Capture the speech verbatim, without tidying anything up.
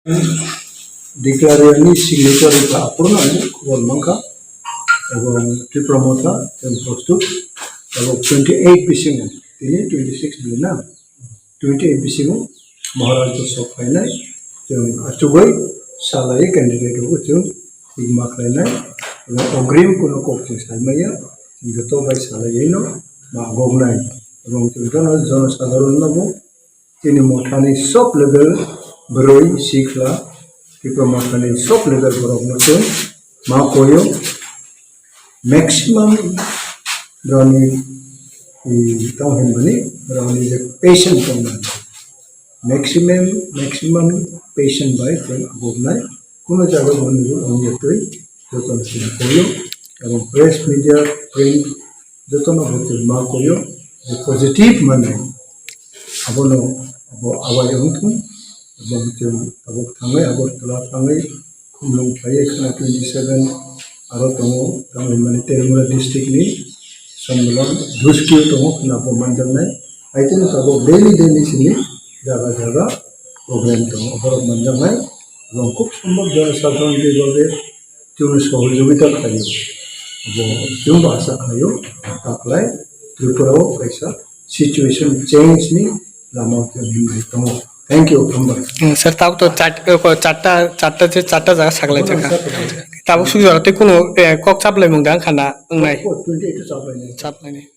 Declare ni signature rwkha, aphuru no ang khobor mankha. Ebong Tipra Motha, tei Bostut, ebong twenty eight bisingo, tini twenty six bini na, twenty eight bisingo Maharaj bo sok phainai, chwng achugwi salai candidate rokbo chwng higma khlainai, ebong ogrim kuno kok chwng saimaya, chwng joto bai salaiwi no ma goknai, ebong chwng jono jonosadharon no bo Chini mothani sob level bwrwi sikla, Tipra mothani sob level borokno chwng ma koyo, maximum broni, i, tamo hinmani broni je patient tongmani, maximum, maximum patient bai chwng abornai, kuno jaga bo nugwi ongya twi jotono chwng koyo, ebong press media, print, jotono bo chwng ma koyo, je positive manwi abono abo awai wngthung, ebong chwng abo thangwi, Agartala thangwi, Khumlung khlaiwi khwna twenty seven aro tongo, tamo hinmani Terimura district ni Sambolong Duskio tongo khwna bo manjaknai. Haitino tabuk daily daily sini jaga jaga program tongo, borok manjaknai. Ebong khub sombhob jonosadharon jebhabe chwngno sohojogita khlaio. Abo chwngbo asa khlaio, taklai Tripura o kaisa situation change ni lama o chwng hinwi tongo. Thank you, hambai. Hmm, sir, tabuk to chat-, eh, ko chatta, chatta je, chatta jaga saklai Bono jakha. Asa khlaio. Tabuk suk jaga tei kuno, eh, kok chaplaimung da wngkha na wngnai? Kok twenty eight chaplainai. Chaplainai.